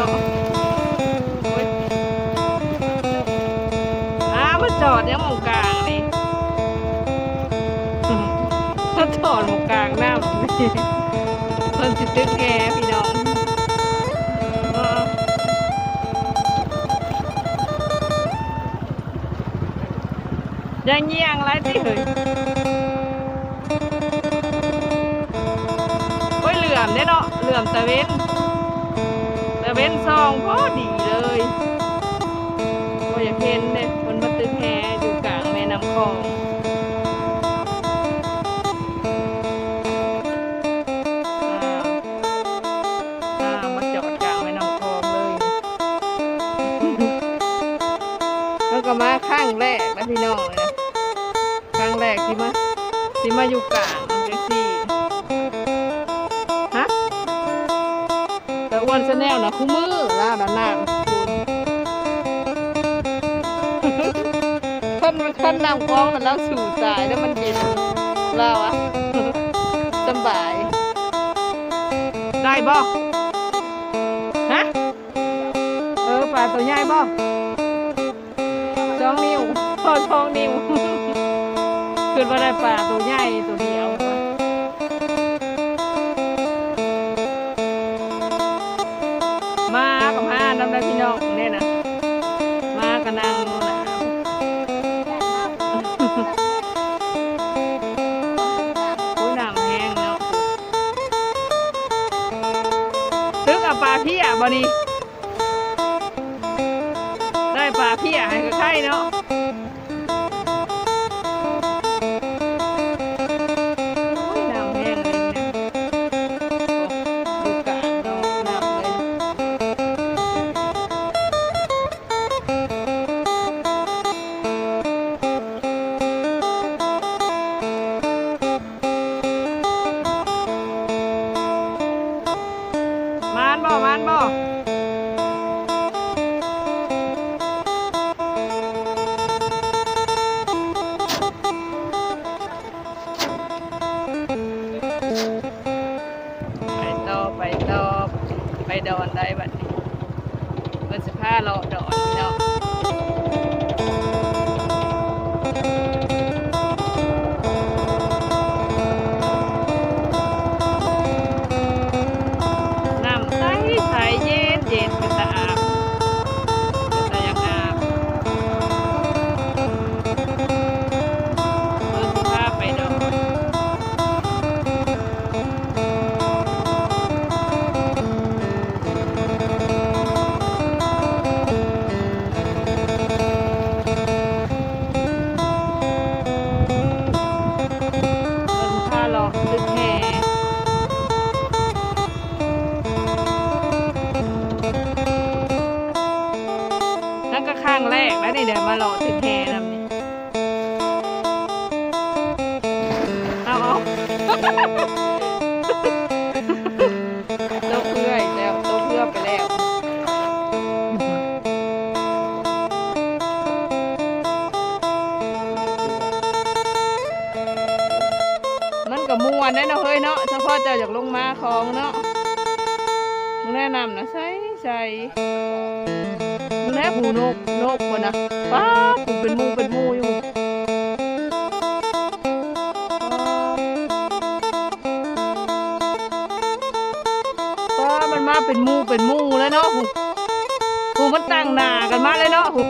ໂອ້ຍ ອ້າ ມາຈອດຫຍັງໝ່ອງກາງນີ້? ມາຈອດໝ່ອງກາງນ້ຳນີ້ ເພິ່ນຊິຕຶກແຮ່ພີ່ນ້ອງ. ຢ່າຍ່ຽງຫຼາຍຕິເຮີ້ຍ. ໂອ້ຍ ເຫຼື້ອມເດ້ເນາະ ເຫຼື້ອມຕາເວັນ ຕາເວັນສ່ອງພໍດີເລີຍ. ໂອ້ຍ ຢາກເຫັນເດ້ ເພິ່ນມາຕຶກແຮ່ຢູ່ກາງແມ່ນ້ຳຂອງ. ອ່າ ອ່າ ມາຈອດກາງແມ່ນ້ຳຂອງເລີຍ. ເຮົາກໍມາຄັ້ງແລກນະພີ່ນ້ອງເອີຍ ຄັ້ງແລກທີ່ມາ ທີ່ມາຢູ່ກາງຈັ່ງຊີ້. ຮະ ຕາອ້ວນ Channel ນະ ຄູ່ມື້ລາວນະ ນ້ຳ ຄັນ ຄັນນ້ຳຂອງລາວສູ້ຕາຍ ແລ້ວມັນເຢັນ ລາວອະ ສຳບາຍ. ໄດ້ບໍ່? ຮະ? ເອີ ປາໂຕໃຫຍ່ບໍ່? ສອງນິ້ວ ພໍສອງນິ້ວ. ຄິດວ່າໄດ້ປາໂຕໃຫຍ່ໂຕດຽວ. ມາກໍມານຳໄດ້ພີ່ນ້ອງ ແນ່ນະ ມາກໍນັ່ງຢູ່ນະ. ໂອ້ຍ ນ້ຳແຮງເນາະ. ຕຶກເອົາປາເພຍບໍ່ນີ້? ໄດ້ປາເພຍໃຫ້ກໍໄຄເນາະ. ໂອ້ຍ ນ້ຳແຮງເລີຍນະ ໂອ້ ຢູ່ກາງເນາະ ນ້ຳເລີຍ. ມານບໍ່? ມານບໍ່? ໄປຕໍ່ ໄປຕໍ່ ໄປດອນໄດ້ບັດນີ້. ເພິ່ນຊິພາເລາະດອນເນາະ. ນ້ຳໃສໆ ເຢັນໆ ເປັນຕາອາບ ເປັນຕາຢາກອາບ. ເພິ່ນຊິພາໄປດອນ. ເພິ່ນພາເລາະຕຶກແຮ່ ນັ້ນກໍຄັ້ງແລກແລ້ວນີ້ ໄດ້ມາເລາະຕຶກແຮ່ນຳນີ້. ເອົາ ເອົາ ຕົກເຮືອອີກແລ້ວ ຕົກເຮືອໄປແລ້ວ. ມັນກໍມ່ວນແດ່ເນາະເຮີ້ຍເນາະ ສະເພາະເຈົ້າຢາກລົງມາຂອງເນາະ. ມຶງແນະ ນ້ຳນະໃສ ໃສ ເບິ່ງແລ້ວ ຜູ້ນົກ ນົກພຸ້ນນະ ປ້າດ ຜູ້ເປັນໝູ່ເປັນໝູ່ຢູ່. ປ້າດ ມັນມາເປັນໝູ່ເປັນໝູ່ເລີຍເນາະ ຜູ້ ຜູ້ມັນຕັ້ງໜ້າກັນມາເລີຍເນາະ ຜູ້.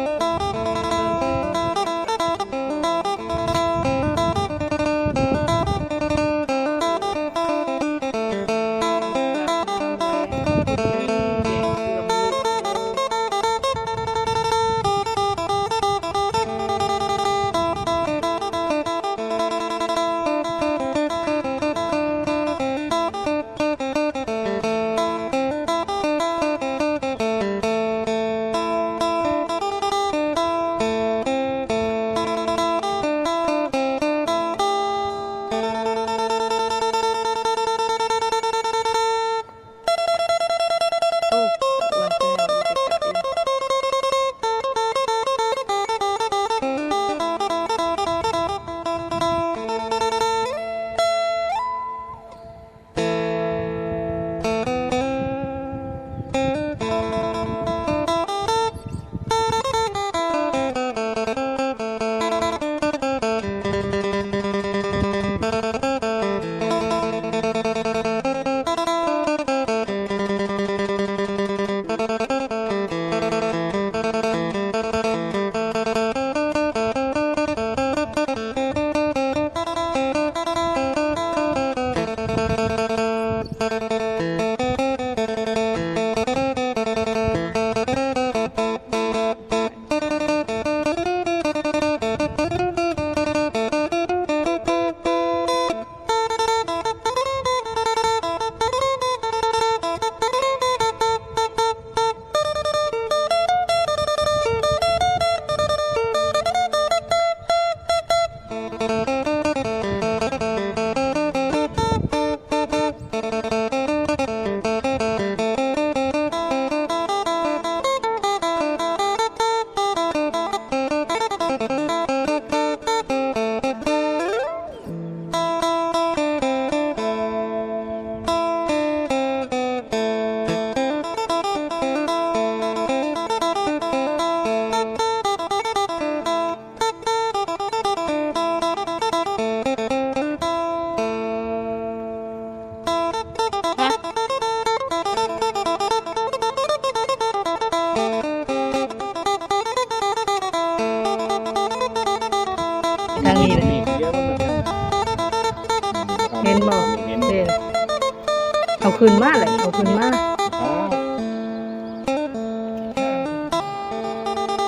ຂຶ້ນມາແຫຼະ ເອົາຂຶ້ນມາ ປ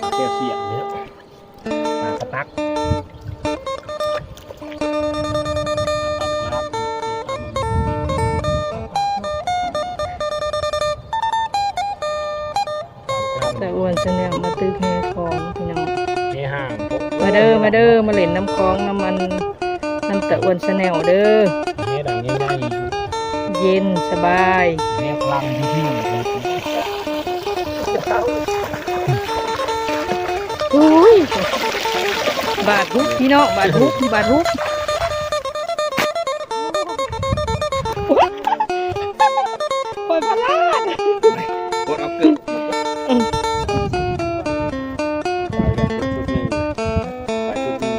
າແກ້ວສ່ຽງເດ້ ປາກະຕັກ ຕາອ້ວນ Channel ມາຕຶກແຮ່ຂອງພີ່ນ້ອງ ເຮົຮ່າງ ມາເດີ ມາເດີ ມາຫຼິ້ນນຳຂອງນຳອັນ ນຳຕາອ້ວນ Channel ເດີ ເຮັດຫຍັງງ່າຍໆ ເຢັນສະບາຍ ເຮັດລັງທີ່ ໂອ້ຍ ບາດຫຸບພີ່ນ້ອງ ບາດຫຸບ ບາດຫຸບ ໂອ້ຍ ພະລາດ ກົດເອົາເກີບ ອືມ ໄປແລ້ວ ຊຸດໜຶ່ງ ໄປຊຸດໜຶ່ງ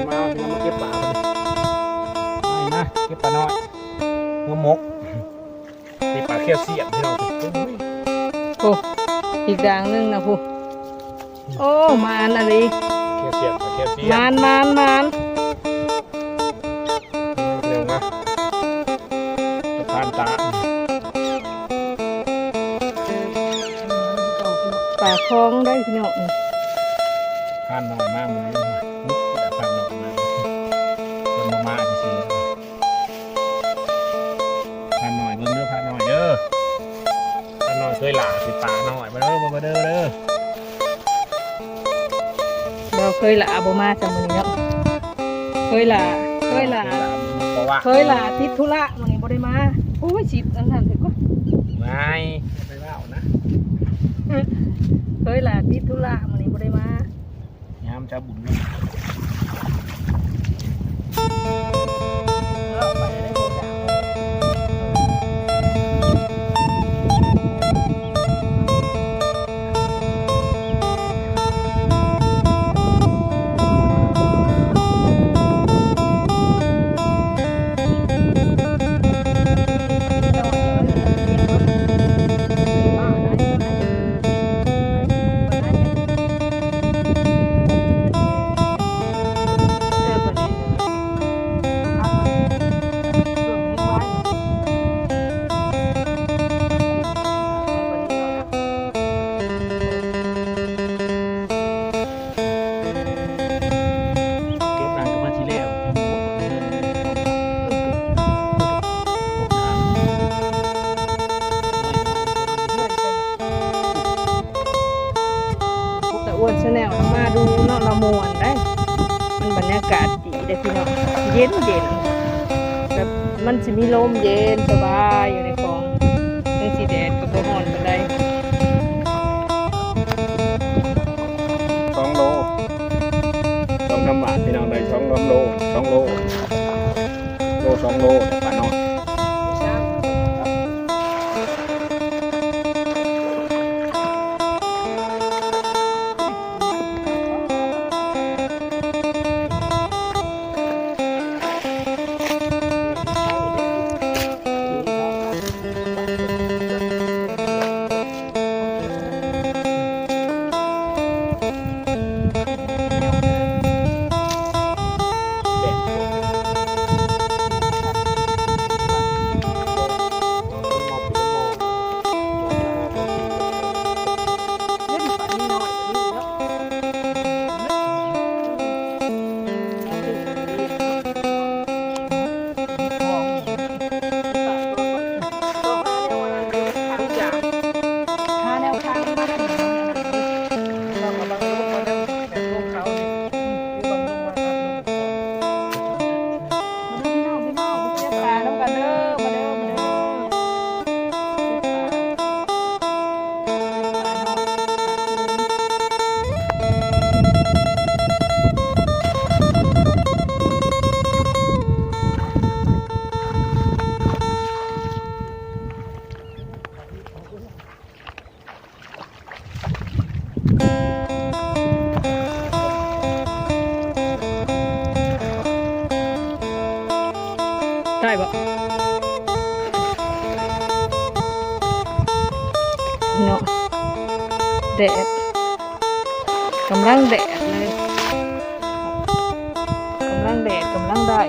ມາ ມາເກັບປາ ມາ ມາເກັບປານ້ອຍ ມາໝົກ ນີ້ປາແກ້ວສ່ຽງພີ່ນ້ອງ ໂອ້ ອີກຢ່າງໜຶ່ງນະພຸ້ນ ໂອ້ ມານອີ່ຫຼີ ແກ້ວສ່ຽງ ປາແກ້ວສ່ຽງ ມານ ມານ ມານ ເອົາມາ ຜ່ານຕາ ປາຄອງໄດ໋ພີ່ນ້ອງ ຜ່ານນ້ອຍມາມື້ນີ້ ຜ່ານນ້ອຍມາ ເພິ່ນບໍ່ມາຊື່ໆ ພານ້ອຍເບິ່ງເດີ ພານ້ອຍເດີ ພານ້ອຍເຄີຍຫຼ້າຊິປານ້ອຍ ມາເດີ ມາເດີ ມາເດີ ບໍ່ເຄີຍຫຼ້າບໍ່ມາຈ້ຳມື້ນີ້ເນາະ ເຄີຍຫຼ້າ ເຄີຍຫຼ້າ ເຄີຍຫຼ້າຕິດທຸລະມື້ນີ້ບໍ່ໄດ້ມາ ໂອ້ຍ ຊິດອັນນັ້ນເຖາະ ໄປເວົ້ານະ ເຄີຍຫຼ້າຕິດທຸລະມື້ນີ້ບໍ່ໄດ້ມາ ຍາມຈະບຸນ ຕາອ້ວນ Channel ລາວມາດູເນາະ ລາວມ່ວນໄດ໋ ມັນບັນຍາກາດດີເດ້ພີ່ນ້ອງ ເຢັນໆ ແບບມັນຊິມີລົມເຢັນສະບາຍຢູ່ໃນຂອງ ຈັ່ງຊິແດດກໍບໍ່ຮ້ອນປານໃດ ສອງໂລ ສອງນ້ຳຫວານພີ່ນ້ອງ ໄດ້ສອງໂລ ສອງໂລ ໂລສອງໂລ ປານ້ອຍ. ໄດ້ບໍ່? ເນາະ ແດດ ກຳລັງແດດເລີຍ ກຳລັງແດດ ກຳລັງໄດ້.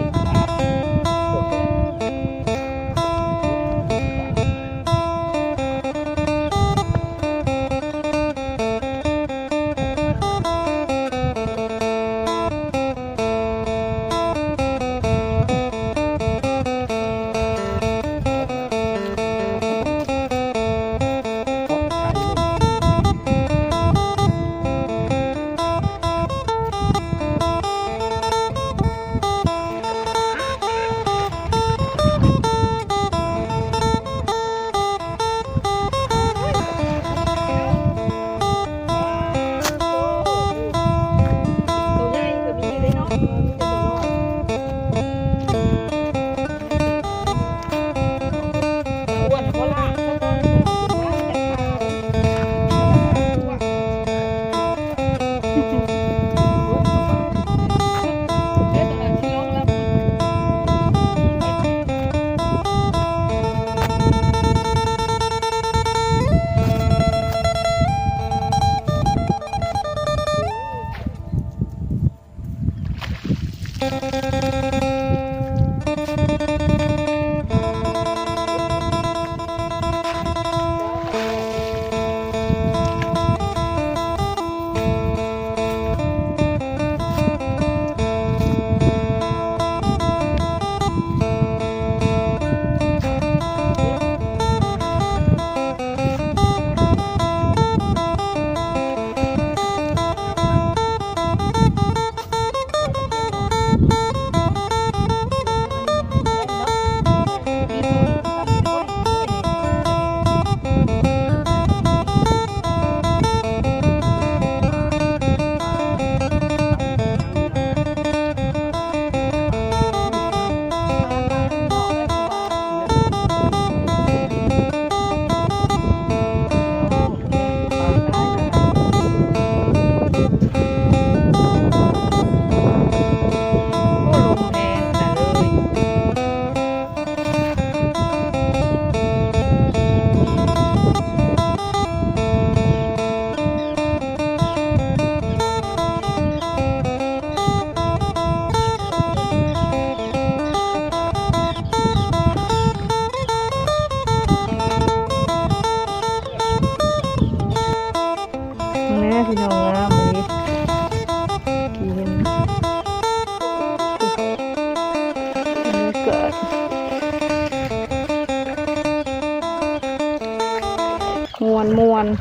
ມ່ວນໆ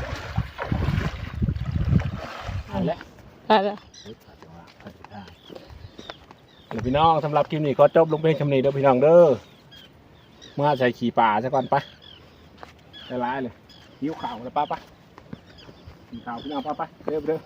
ໄປແລ້ວ ໄປແລ້ວ ແລ້ວພີ່ນ້ອງ ສຳລັບຄລິບນີ້ຂໍຈົບລົງພຽງຊ່ຳນີ້ເດີພີ່ນ້ອງເດີ ເມືອໃສ່ຂີ້ປາຊະກ່ອນ ໄປ ຫຼາຍໆເລີຍ ຫິວເຂົ້າແລ້ວ ໄປໆ ກິນເຂົ້າພີ່ນ້ອງ ໄປໆ ເດີ ເດີ.